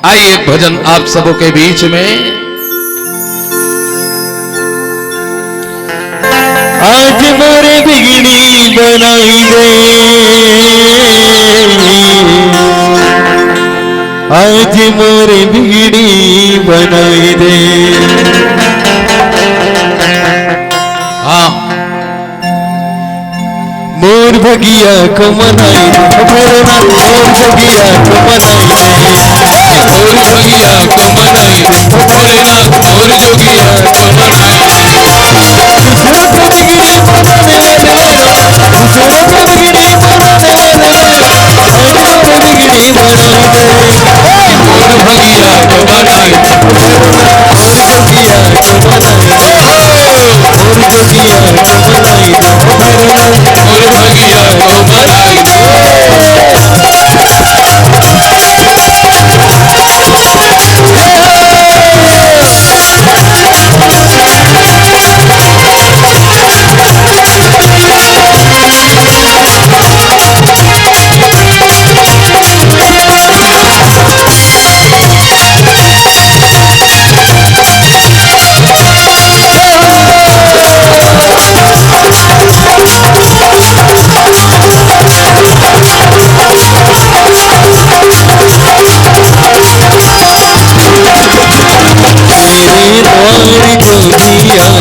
आइए, एक भजन आप सबों के बीच में। आज मोरे बिगड़ी बनाई दे, आज मोरे बिगड़ी बनाई दे। हाँ। मोर भगिया को मनाई दे, ओ भोलेनाथ, मोर भगिया को मनाई दे। मोर भगिया को मनाई दे, ओ भोलेनाथ, मोर जोगिया को मनाई दे। दूसरा को बिगड़ी बनाने ले ले, दूसरा को बिगड़ी बनाने ले ले, आज मोर बिगड़ी बनाई दे। मोर भगिया को बनाई दे, मोर जोगिया को बनाई दे। मोर जोगिया को बनाई दे, मोर भगिया को बनाई दे।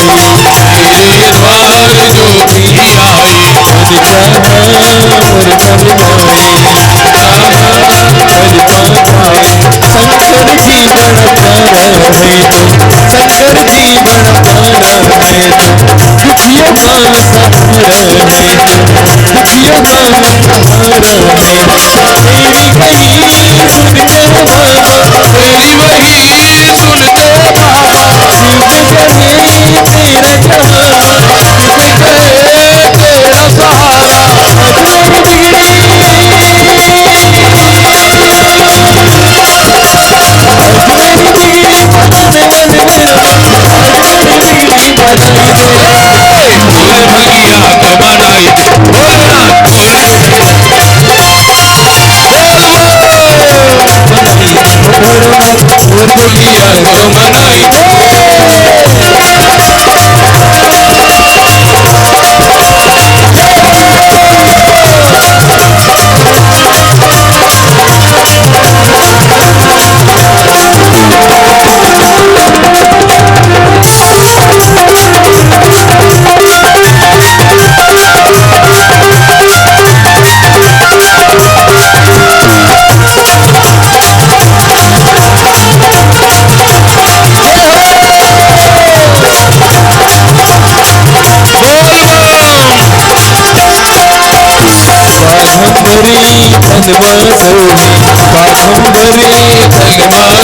मेरे द्वार जो भी आए, मेरे द्वार जो भी आए, मन चाहा वर फल पाए, मन चाहा वर फल पाए। शंकर जी बड़ा प्यारा है तो, शंकर जी बड़ा प्यारा है तो, दुखियों का सहारा है तो, दुखियों का सहारा है। तेरी वही सुनते बाबा, तेरी वही सुनते बाबा। शिव कहे तेरा जहां, शिव कहे तेरा सहारा। बाघंबरी तन मा सोए, बाघंबरी तन मा सोए।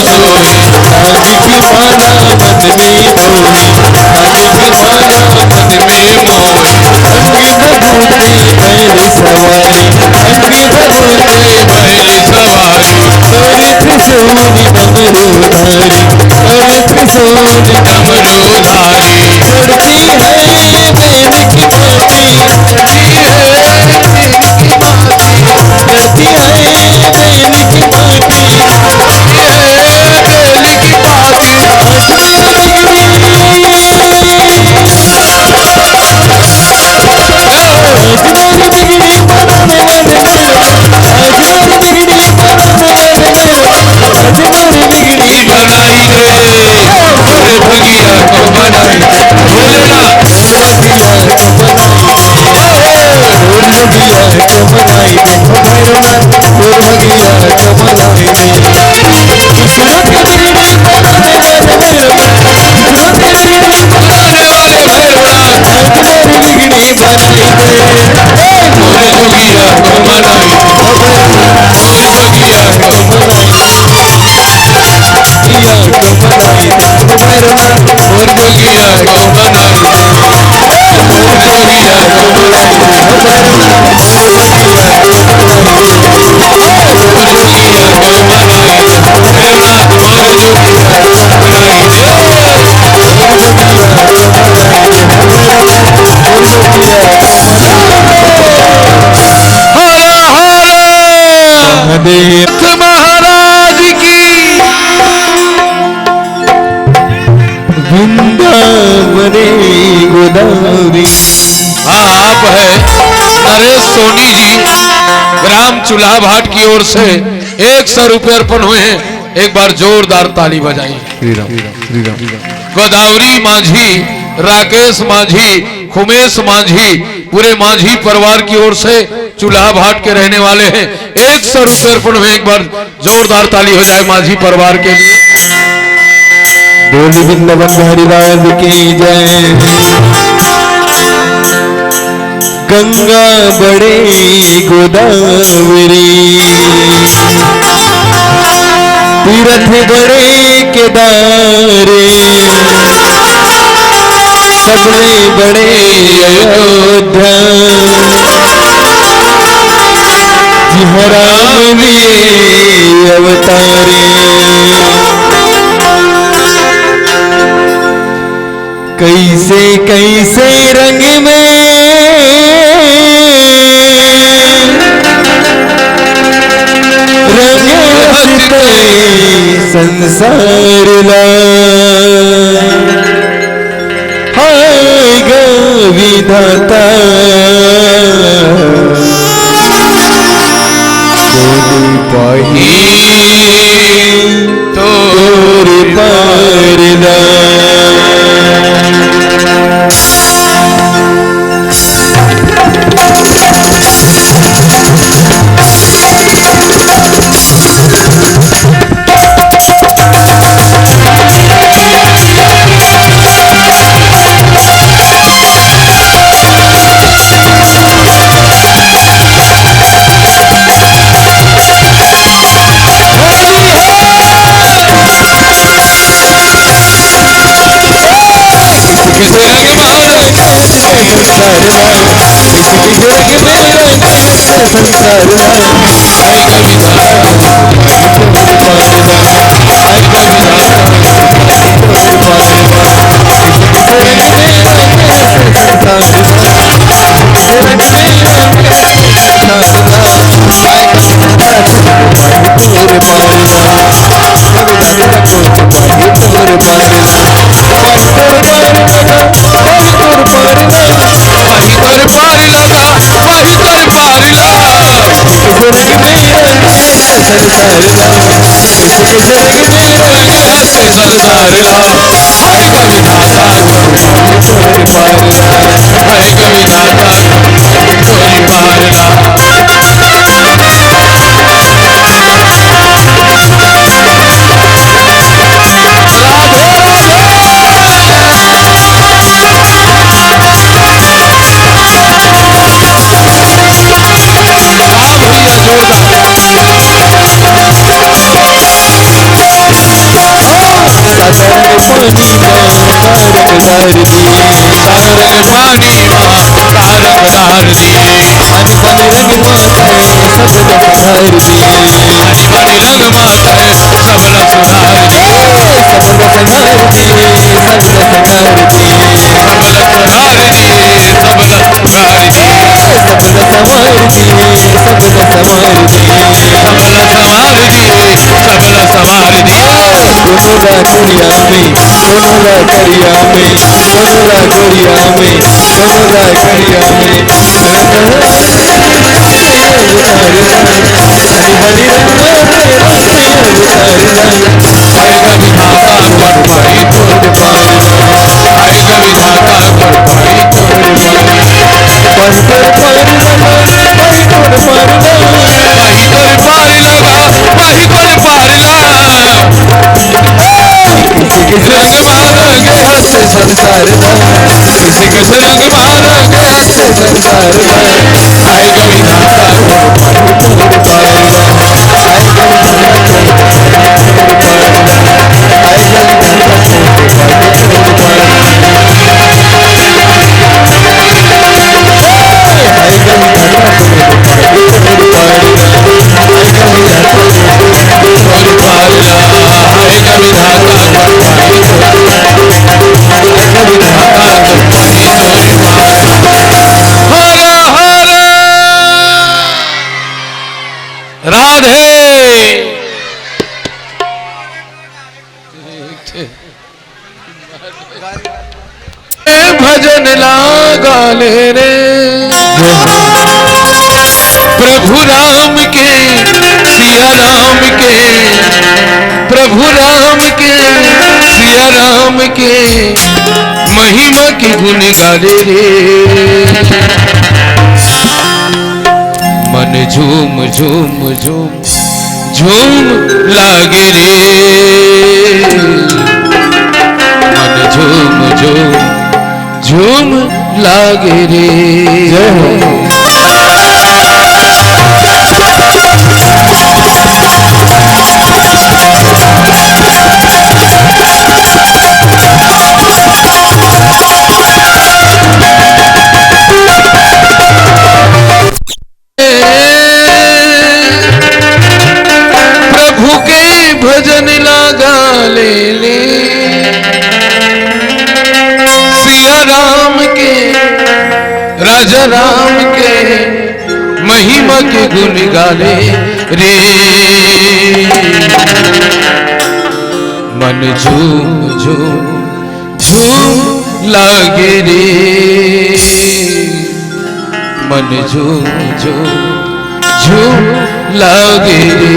आज की माला मन में मोए, आज की माला मन में मोए। संग भभूति बैल सवारी, संग भभूति बैल सवारी। कर त्रिशूल डमरू धारी, कर त्रिशूल डमरू धारी। चढ़ती है नैन की बाती, महाराज की। वृंदावने गोदावरी। हाँ, आप है नरेश सोनी जी, ग्राम चूल्हा भाट की ओर से एक सौ रुपये अर्पण हुए हैं। एक बार जोरदार ताली बजाइए। श्री राम, श्री राम। गोदावरी मांझी, राकेश मांझी, खुमेश मांझी, पूरे मांझी परिवार की ओर से चूल्हा भाट के रहने वाले हैं, एक सौ रुपये अर्पण हुए। एक बार जोरदार ताली हो जाए मांझी परिवार के लिए। बोल वृंदावन धारी लाल की जय। गंगा बड़े गोदावरी, तीरथ बड़े केदारे, सबले बड़े अयोध्या, जिहाँ राम लिए अवतारे। कैसे कैसे रंग में रंग हंसते संसार ला। हाय ग विधाता, कोन पाही तोर पार ला। लागा ले रे। प्रभु राम के, सिया राम के, प्रभु राम के, सिया राम के, महिमा के गुण गाले रे। मन झूम झूम झूम झूम लागे रे, मन झूम झूम झूम लागे रे। जय हो। प्रभु के भजन लागा ले ले, सिया राम के, राजा राम के, महिमा के गुण गाले रे। मन झूम झूम झूम लागे रे, मन झूम झूम झूम लागे रे।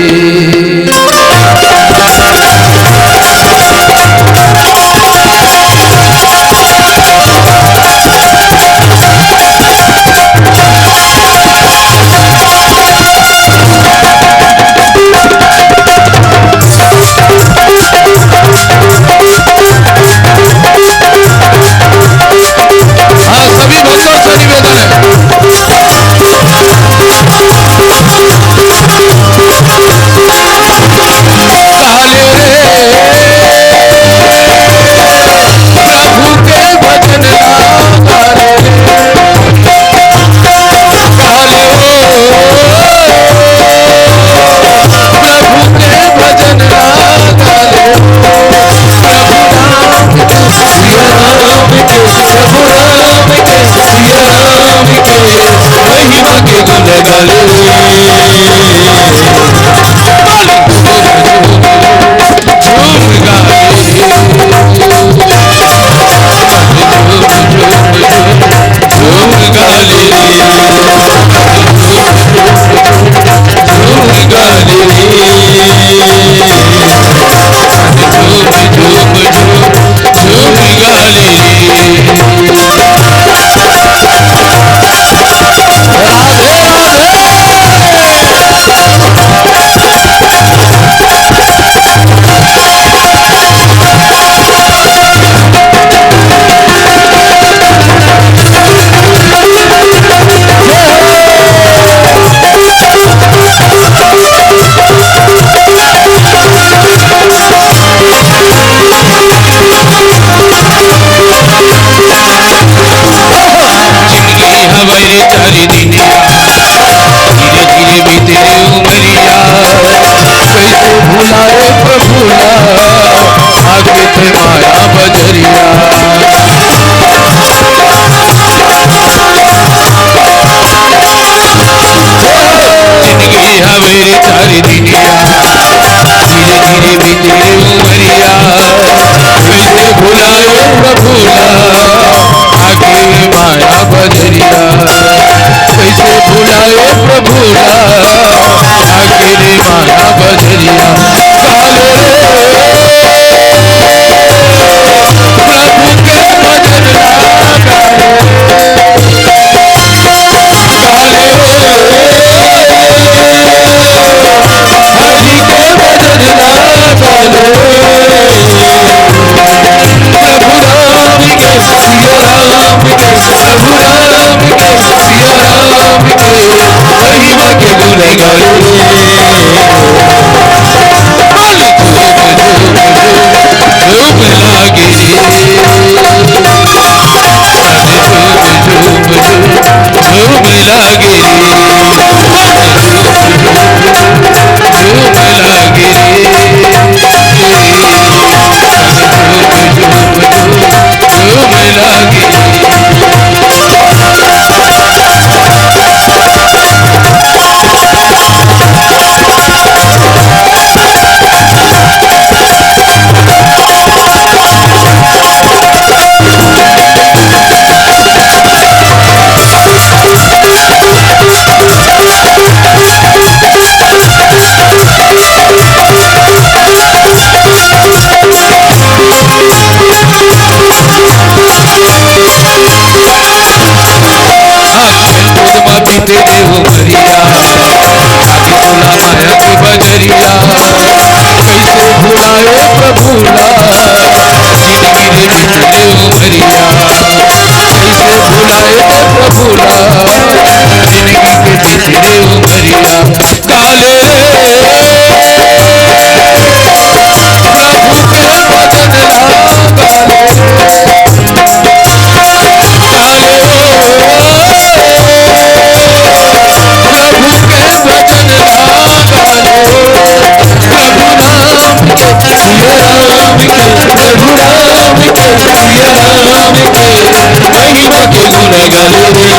हाँ, सभी भक्तों से निवेदन है। काले रे प्रभु के भजन लागा रे। काले ओ प्रभु के भजन लागा रे। प्रभु राम के, सिया राम के, प्रभु राम के, सिया राम के, महिमा के गुण गाले। झूम गाले। झूम गाले रे, झूम गाले रे, झूम, झूम, झूम, झूम गाले रे। राधे, राधे। जिंदगी हवय रे चारि दिनिया, धीरे धीरे बीते रे उमरिया। कैसे भुलाए प्रभु ला, आके थे माया बजरिया। जिंदगी हवय रे चारि दिनिया, धीरे धीरे बीते रे उमरिया। कैसे भुलाए प्रभु ला, आके माया बजरिया। कैसे भुलाए प्रभु ला, आके माया बजरिया। काले रे प्रभु कैसे भुलाए प्रभु ला, जिंदगी के बीच रे उमरिया। कैसे भुलाए रे प्रभु ला, जिंदगी के बीच रे उमरिया। काले प्रभु के भजन ला गाले। काले प्रभु के भजन ला गाले। प्रभु राम के, सिया राम के, प्रभु राम के, सिया राम के, महिमा के गुण गाले रे।